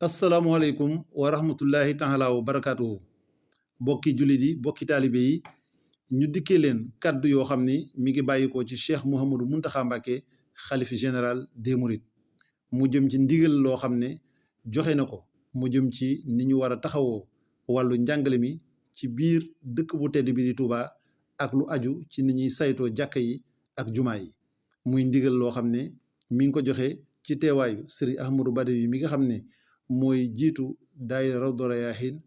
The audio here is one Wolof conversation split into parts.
asalaamualeykum wa rahmatullahi taala wa barakaatuhu bokki jullit yi bokki taalibe yi ñu dikkee leen kàddu yoo xam ni mi ngi bàyyikoo ci cheikh Mouhamadou Mountakha Mbacké xalifi général des mourides mu jëm ci ndigal loo xam ne joxe na ko mu jëm ci ni ñu war a taxawoo wàllu njàngale mi ci biir dëkk bu tedd bi di Touba ak lu aju ci ni ñuy saytoo jàkka yi ak jumaa yi muy ndigal loo xam ne mi ngi ko joxe ci teewaayu Serigne Ahmadou Badawi mi nga xam ne mooy jiitu daayira Rawdu Rayaahiin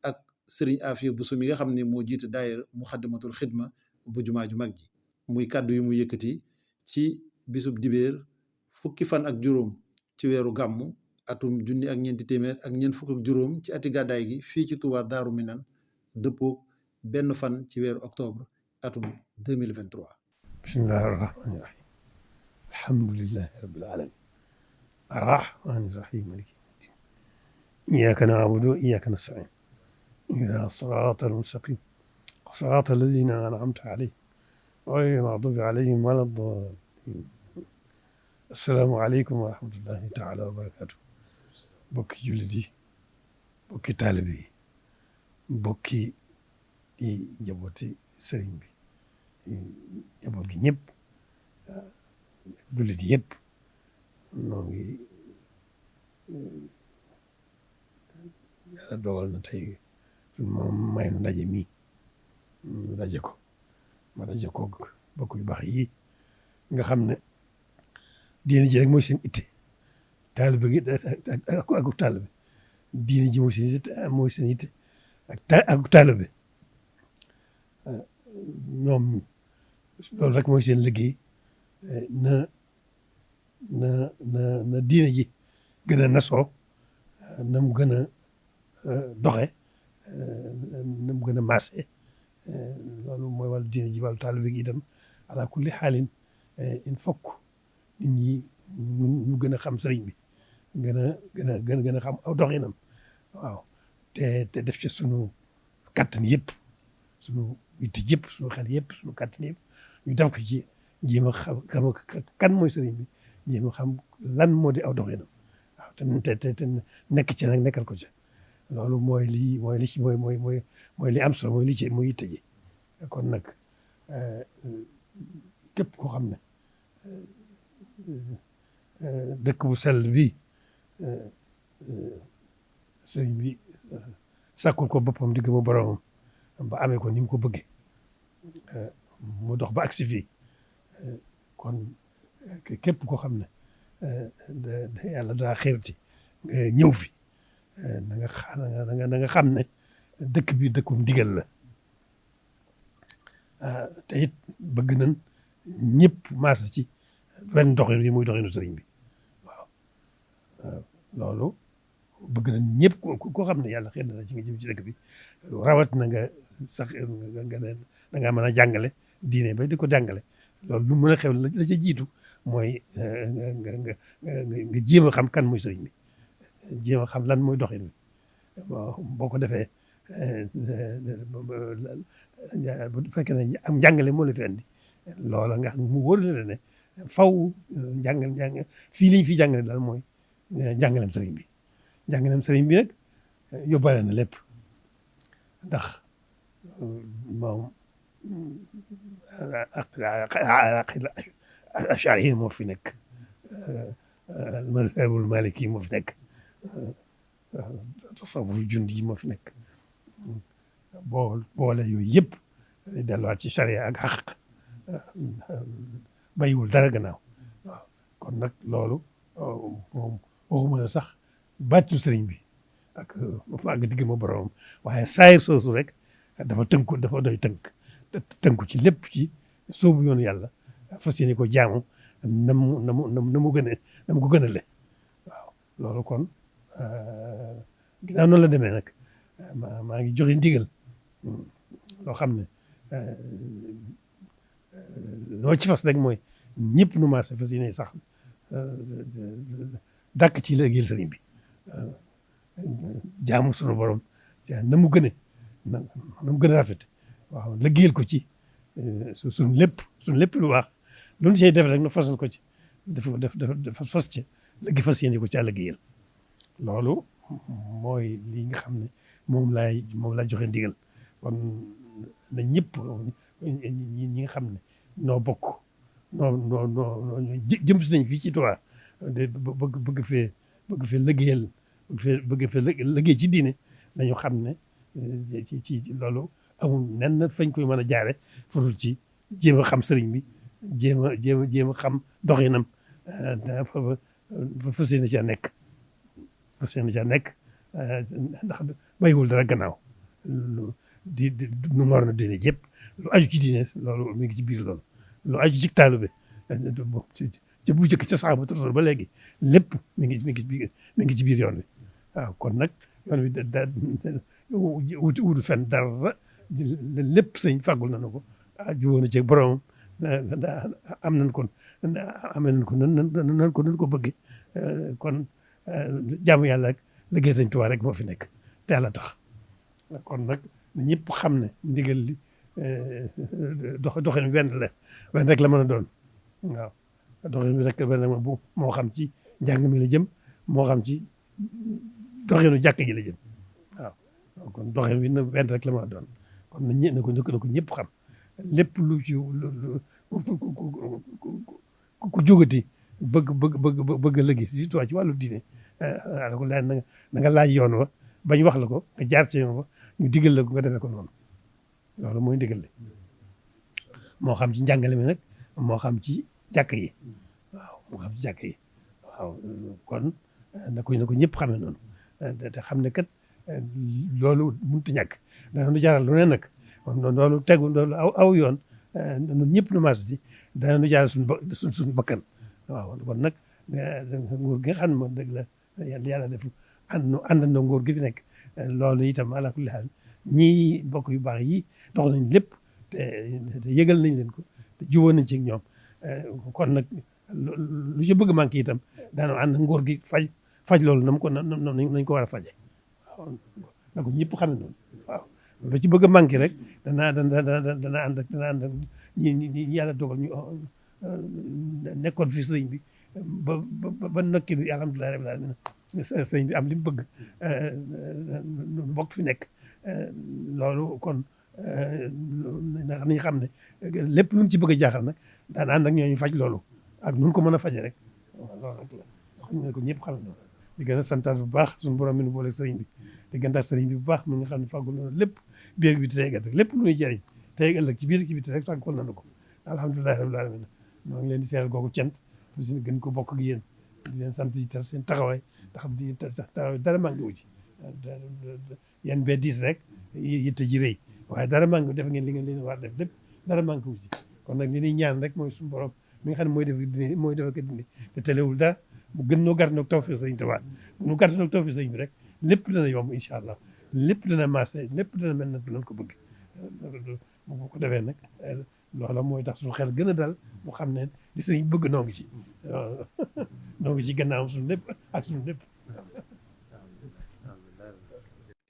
ak Serigne Afia Bousso mi nga xam ne moo jiitu daayira Muxaddamatul Xidma bu jumaa ju mag ji muy kàddu yu mu yëkkati ci bisub dibéer fukki fan ak juróom ci weeru gàmmu atum junni ak ñeenti téeméer ak ñeent fukk ak juróom ci ati gàddaay gi fii ci Touba Daaru Minan dëppoo benn fan ci weeru octobre atum 2023. bismillahi rahmaani rahim alhamdulillahi rabbil alamin arrahmaani rahim maliki iyyaka na'budu wa iyyaka nasta'in ihdina siraatal mustaqiim siraatal laziina an'amta alayhim ghayril maghduubi alayhim wa lad-daalliin assalaamu aleykum wa rahmatullahi taala wa barakaatu bokki jullit yi bokki taalibe yi bokki di njabooti sëriñ bi njaboot gi ñëpp jullit yëpp noo ngi yàlla dogal na tey moom may nu ndaje mi ñu daje ko ma daje ko bokk yu baax yi nga xam ne diine ji rek mooy seen itte taalibe gi ak taalibe diine ji mooy seen itte ak taalibe ñoom loolu rek mooy seen liggéey na diine ji gën a nasoo na mu gën a doxe na mu gën a marché loolu mooy wàllu diine ji wàllu taalibe gi itam ala kulli xaalin il faut nit ñi ñu gën a xam sëriñ bi gën a xam aw doxinam waaw te def ci sunu kattan yëpp sunu yitte yëpp sunu xel yëpp sunu kattan yëpp ñu def ko ci jéem a xam kan mooy sëriñ bi jéem a xam lan moo di aw doxinam waaw te nekk ci nag nekkal ko ci loolu mooy li am solo mooy yitte ji kon nag képp koo xam ne dëkk bu sell bi sëriñ bi sàkkul ko boppam digg mu boromam ba amee ko ni mu ko bëggee mu dox ba agsi fii kon képp koo xam ne yàlla daa xeerti nga ñëw fi na nga xam ne dëkk bi dëkkum ndigal la te it bëgg nañ ñëpp maas ci benn doxin bi muy doxinu sëriñ bi waaw loolu bëgg nañ ñëpp koo xam ne yàlla xëy na ci nga jëm ci dëkk bi rawat na nga sax nga ne da ngaa mën a jàngale diine ba di ko jàngale loolu lu mën a xew la ca jiitu mooy nga jéem a xam kan mooy sëriñ bi jéem a xam lan mooy doxin bi boo ko defee bu fekkee ne am njàngale moo la fi andi loola nga xam mu wóor na la ne faw fii li ñu fi jàngale daal mooy njàngalem sëriñ bi njàngalem sëriñ bi nag yóbbaale na lépp ndax moom ashari moo fi nekk mazhabul maliki moo fi nekk tasawuf jundi yi moo fi nekk boole yooyu yëpp delluwaat ci charia ak xaq bàyyiwul dara gannaaw waaw kon nag loolu moom waxuma la sax bàccu sëriñ bi ak digg ma boromam waaye saayir soosu rek dafa doy tënku ci lépp ci soobu yoonu yàlla fas yéene ko jaamu na mu ko gën a le waaw loolu kon ginnaaw noonu la demee nag maa ngi joxe ndigal loo xam ne loo ci fas rek mooy ñëpp nu maase fas yéene sax dàkk ci liggéeyal sëriñ bi jaamu sunu borom na mu gën a rafet waaw liggéeyal ko ci suñ lépp lu baax lu ñu cay def rek nu fasal ko ci dafa fas ci fas yéene ko ci liggéeyal loolu mooy li nga xam ne moom laay joxe ndigal kon na ñëpp ñi nga xam ne noo bokk noo jëm si nañ fii ci Tuubaa de bëgg fee liggéeyal bëgg fee liggéey ci diine nañu xam ne ci loolu amul nen fañ koy mën a jaare fudul ci jéem a xam sëriñ bi jéem a xam doxinam fas yéene caa nekk ndax bàyyiwul dara gannaaw nu ngor na diine yëpp lu aju ci diine loolu mi ngi ci biir loolu lu aju ci taalibe ca bu njëkk ca saxaabatu rasul ba léegi lépp mi ngi ci biir yoon wi waaw kon nag yoon wi wutul fenn dara lépp sëñ fàggul nañu ko jubóo na ci boromam am nañ ko nan ko bëgge kon jaamu yàlla ak liggéey sëñ Tuubaa rek moo fi nekk te yàlla tax kon nag na ñëpp xam ne ndigal li doxin wenn rek la mën a doon waaw doxin bi rek benn bu moo xam ci njàng mi la jëm moo xam ci doxinu jàkk ji la jëm waaw kon doxin bi wenn rek la mën a doon kon na ko ñëpp xam lépp lu ci ku jógati bëgg a liggéey surtout ci wàllu diine ko laaj na nga laaj yoon wa bañ wax la ko nga jaar ci yoon wa ñu digal la ko nga defee ko noonu loolu mooy ndigal li moo xam ci njàngale mi nag moo xam ci jàkk yi waaw kon na ko ñëpp xamee noonu te xam ne kat loolu mënut a ñàkk danañu jaral lu ne nag loolu aw yoon ñun ñëpp nu maas ci danañu jaral suñu bakkan waaw kon nag nguur gi nga xam ne moom dëgg la yàlla def àndandoo nguur gi fi nekk loolu itam ala kulli haal ñii bokk yu baax yi dox nañ lépp te yëgal nañ leen ko te jubóo nañ ci ñoom kon nag lu ci bëgg manqué itam daanoo ànd nguur gi faj loolu nañ ko war a faje waaw na ko ñëpp xam ne noonu waaw lu ci bëgg a manqué rek dana ànd ak ñi yàlla dogal ñu nekkoon fi sëñ bi ba nokki bi alhamdulilah rabbil alamin sëñ bi am li mu bëgg bokk fi nekk loolu kon nañ xam ne lépp luñ ci bëgg a jaaxal nag daan ànd ak ñooñu faj loolu ak nun ko mën a faje rek loolu rek la xam ne ko ñëpp xam ne di gën a santaat bu baax suñu borom mi nu boole sëriñ bi di gën a sëriñ bi bu baax mi nga xam ne fàggul na lépp biir bi tey ëllëg lépp lu ñuy jëriñ tey ëllëg ci biir ci biti rek fàggul nañu ko alhamdulilah rabbil alamin moo ngi leen di seeral googu cant fu gën ko bokk ak yéen di leen sant yi seen taxawaay ndax di taxawaay dara manqué wu ci yéen bee diis rek yitte ji rëy waaye dara manqué wu def ngeen li ngeen leen war def lépp dara manqué wu ci kon nag li ñuy ñaan rek mooy suñu borom mi nga xam ne mooy def ak dindi te telewul dara mu gën noo gàtt nag tawfiq sëñ Tuubaa bu nu gàtt nag tawfiq sëñ bi rek lépp dana yomb incha allah lépp dana marché lépp dana mel na nañ ko bëgg bu ko defee nag loola mooy tax suñu xel gën a dal mu xam ne li sëñ bëgg noo ngi ci noo ngi ci gannaawam suñu lépp ak suñu lépp.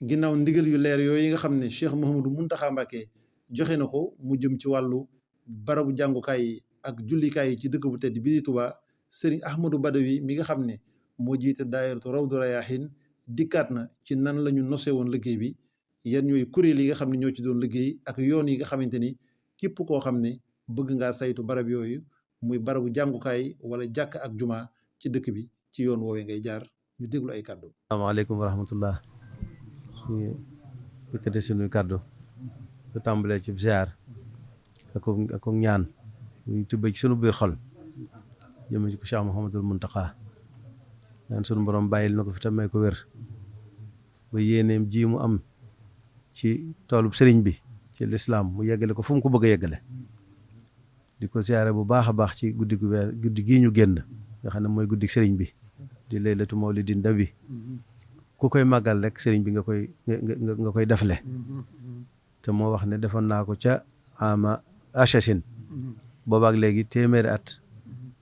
ginnaaw ndigal yu leer yooyu nga xam ne Cheikh Mouhamadou Mountakha Mbacké joxe na ko mu jëm ci wàllu barabu jàngukaay yi ak jullikaay yi ci dëkk bu tedd bii di Touba Serigne Ahmadou Badawi mi nga xam ne moo jiite daayiratu Rawdu Rayaahin dikkaat na ci nan la ñu nosee woon liggéey bi yan ñooy kuréel yi nga xam ne ñoo ci doon liggéey ak yoon yi nga xamante ni képp koo xam ne bëgg ngaa saytu barab yooyu muy barabu jàngukaay wala jàkk ak juma ci dëkk bi ci yoon woowee ngay jaar ñu déglu ay kàddu. asalaamaaleykum wa rahmatullah suñu yëkkate suñuy kàddu su tàmbalee ci ziar ak ñaan ñu tubbee ci sunu biir xol jëme ci ko Cheikh Mouhamadul Mountakha ñaan sunu borom bàyyil na ko fi tamay ko wér ba yéeneem ji mu am ci toolub sëriñ bi ci lislaam mu yeggale ko fu mu ko bëgg a yeggale di ko ziare bu baax a baax ci guddi gii ñu génn nga xam ne mooy guddi sëriñ bi di laylatu mawlidin nabi ku koy màggal rek sëriñ bi nga koy defle te moo wax ne defoon naa ko ca ama achachin boobaak léegi téeméeri at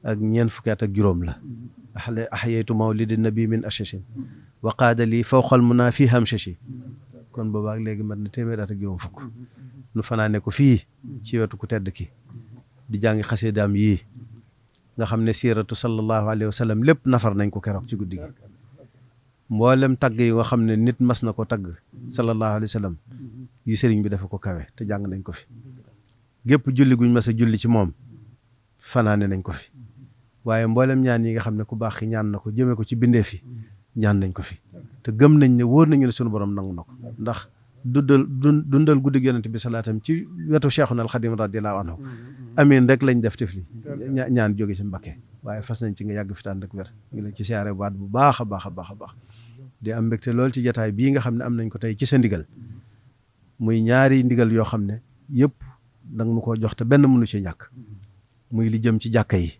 ak ñeent fukki at ak juróom la ahyaytu mawlidin nabi min achachin wa qaada lii fawqal munaa fii hamchachi kon boobaak léegi mat na téeméeri at ak juróom fukk nu fanaane ko fii ci wetu ku tedd ki di jàngi xasidaam yii nga xam ne siiratu sallallahu alayhi wa sallam lépp nafar nañ ko keroog ci guddi gi mboolem tagg yi nga xam ne nit mas na ko tagg sallallahu alayhi wa sallam yi sëriñ bi dafa ko kawe te jàng nañ ko fi gépp julli guñ mas a julli ci moom fanaane nañ ko fi waaye mboolem ñaan yi nga xam ne ku baax ñaan na ko jëmee ko ci bindeef yi ñaan nañ ko fi te gëm nañ ne wóor nañu ne sunu borom nangu na ko ndax dundal guddig yonent bi salaatam ci wetu Cheikhuna al Xadim radiyallahu anhu amiin rek lañ def tifli ñaan jóge ci Mbakke waaye fas nañ ci nga yàgg fi tànn ak wér ngi la ci siyaare baat bu baax a baax a baax a baax di am mbégte lool ci jataay bii nga xam ne am nañ ko tey ci sa ndigal muy ñaari ndigal yoo xam ne yëpp danga nu koo jox te benn mënu ci ñàkk muy li jëm ci jàkka yi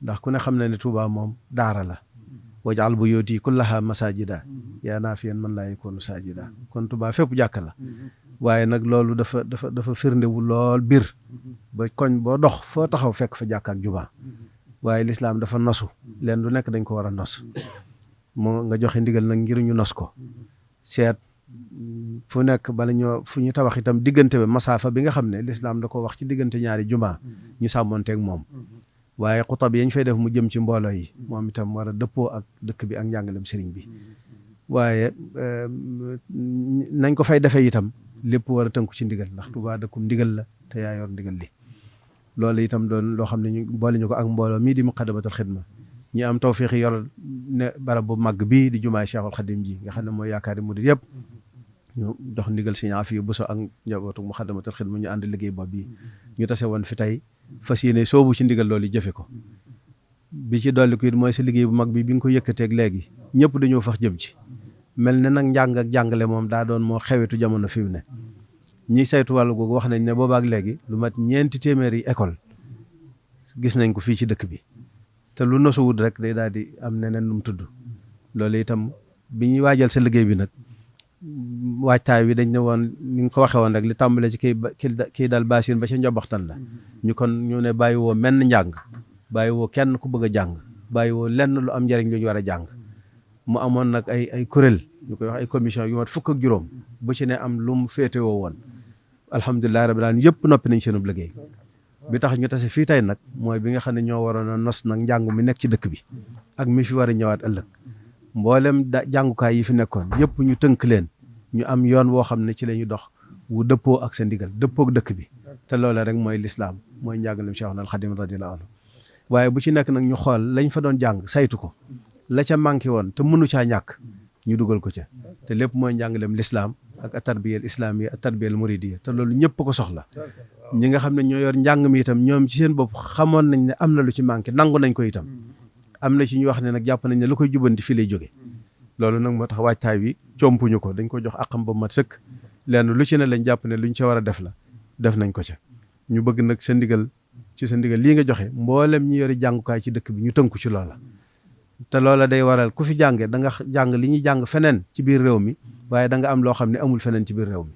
ndax ku ne xam na ne Touba moom daara la wajal buyuti kullaha masajida yaa naafiyan man laa yakuunu saajida kon Touba fépp jàkka la waaye nag loolu dafa firndewu lool biir ba koñ boo dox foo taxaw fekk fa jàkka ak jumaa waaye lislaam dafa nosu leen lu nekk dañ ko war a nos moo nga joxe ndigal nag ngir ñu nos ko seet fu nekk bala ñoo fu ñu tabax itam diggante ba masaafa bi nga xam ne lislaam da ko wax ci diggante ñaari jumaa ñu sàmmonteeg moom waaye xutab yañ fay def mu jëm ci mbooloo yi moom itam war a dëppoo ak dëkk bi ak njàngalem sëriñ bi waaye nañ ko fay defee itam lépp war a tënku ci ndigal ndax Tuubaa dëkkum ndigal la te yaa yor ndigal li loolu itam doon loo xam ne ñu boole ñu ko ak mbooloo mii di Muqaddamatul Xidma ñi am tawfiix yor ne barab bu màgg bii di jumaay Cheikhul Xadim ji nga xam ne mooy yaakaari murid yëpp ñu jox ndigal Sëriñ Afiya Buso ak njabootu Muqaddamatul Xidma ñu ànd liggéey boobu bii ñu tase woon fi tey fas yéene soobu ci ndigal loolu jëfe ko bi ci dolli ko it mooy sa liggéey bu mag bi nga ko yëkkateeg léegi ñëpp dañoo fax jëm ci mel ne nag njàng ak jàngale moom daa doon moo xewetu jamono fi mu ne ñi saytu wàllu googu wax nañ ne boobaak léegi lu mat 4 téeméeri école gis nañ ko fii ci dëkk bi te lu nosuwut rek day daal di am neneen nu mu tudd loolu itam bi ñuy waajal sa liggéey bi nag waajtaay bi dañ ne woon ni nga ko waxee woon rek li tàmbale ci kii dal baasin ba ca njobaxtan la ñu ne bàyyi woo menn njàng bàyyi woo kenn ku bëgg a jàng bàyyi woo lenn lu am njariñ lu ñu war a jàng mu amoon nag ay kuréel ñu koy wax ay commission yu mat 1 ak juróom bu ci ne am lu mu féetewoo woon alhamdulilah rabbil alamin yëpp noppi nañ seenub liggéey bi tax ñu tase fii tey nag mooy bi nga xam ne ñoo waroon a nos nag njàng mi nekk ci dëkk bi ak mi fi war a ñëwaat ëllëg mboolem jàngukaay yi fi nekkoon yëpp ñu tënk leen ñu am yoon woo xam ne ci la ñu dox wu dëppoo ak sa ndigal dëppoo ak dëkk bi te loola rek mooy lislaam mooy njàngalem Cheikhul Khadim radiyallahu anhu waaye bu ci nekk nag ñu xool lañ fa doon jàng saytu ko la ca manqué woon te mënu caa ñàkk ñu dugal ko ca te lépp mooy njàngalem lislaam ak atarbiyal islamiyya atarbiyal muridiyya te loolu ñëpp ko soxla ñi nga xam ne ñoo yor njàng mi itam ñoom ci seen bopp xamoon nañ ne am na lu ci manqué nangu nañ ko itam am na ci ñu wax ne nag jàpp nañ ne lu koy jubanti fii lay jóge loolu nag moo tax waajtaay wi compuñu ko dañ ko jox àqam ba mat sëkk lenn lu ci ne lañ jàpp ne luñ ca war a def la def nañ ko ca ñu bëgg nag sa ndigal lii nga joxe mboolem ñi yori jàngukaay ci dëkk bi ñu tënku ci loola te loola day waral ku fi jànge da nga jàng li ñuy jàng feneen ci biir réew mi waaye da nga am loo xam ne amul feneen ci biir réew mi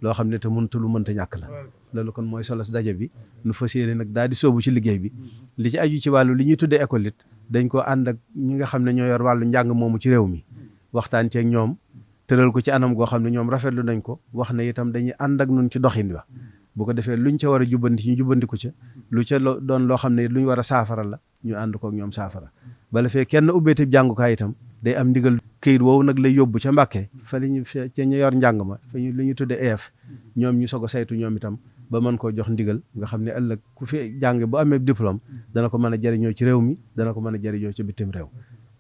loo xam ne te mënta lu mënta ñàkk la loolu kon mooy solos daje bi nu fas yéene nag daal di soobu ci liggéey bi li ci aju ci wàllu li ñuy tuddee école it dañ ko ànd ak ñi nga xam ne ñoo yor wàllu njàng moomu ci réew mi waxtaan ceeg ñoom tëral ko ci anam goo xam ne ñoom rafetlu nañ ko wax ne itam dañuy ànd ak nun ci doxin wa bu ko defee luñ ca war a jubbanti ñu jubbantiku ca lu ca doon loo xam ne luñ war a saafara la ñu ànd kook ñoom saafara bala fee kenn ubbeeti jàngukaay itam day am ndigal këyit woowu nag lay yóbbu ca Mbàkke fa li ñu ca ñu yor njàng ma fa ñu li ñu tuddee EF ñoom ñu soog a saytu ñoom itam ba mën koo jox ndigal nga xam ne ëllëg ku fi jàng bu amee diplôme dana ko mën a jëriñoo ci réew mi dana ko mën a jëriñoo ci bitim réew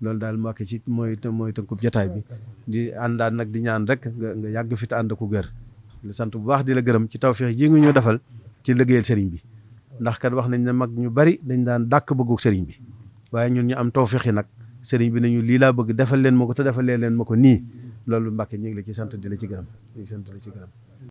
loolu daal Mbàkke ci mooy tënkub jotaay bi di àndaan nag di ñaan rek nga yàgg fi te ànd ku gër di sant bu baax di la gërëm ci tawfeex ji nga ñu defal ci liggéeyal sëriñ bi ndax kat wax nañ ne mag ñu bari dañ daan dàkk bëgguk sëriñ bi waaye ñun ñu am tawfeex yi nag sëriñ bi nañu lii laa bëgg defal leen ma ko te defalee leen ma ko nii loolu Mbàkke ñu ngi la ci sant di la ci gërëm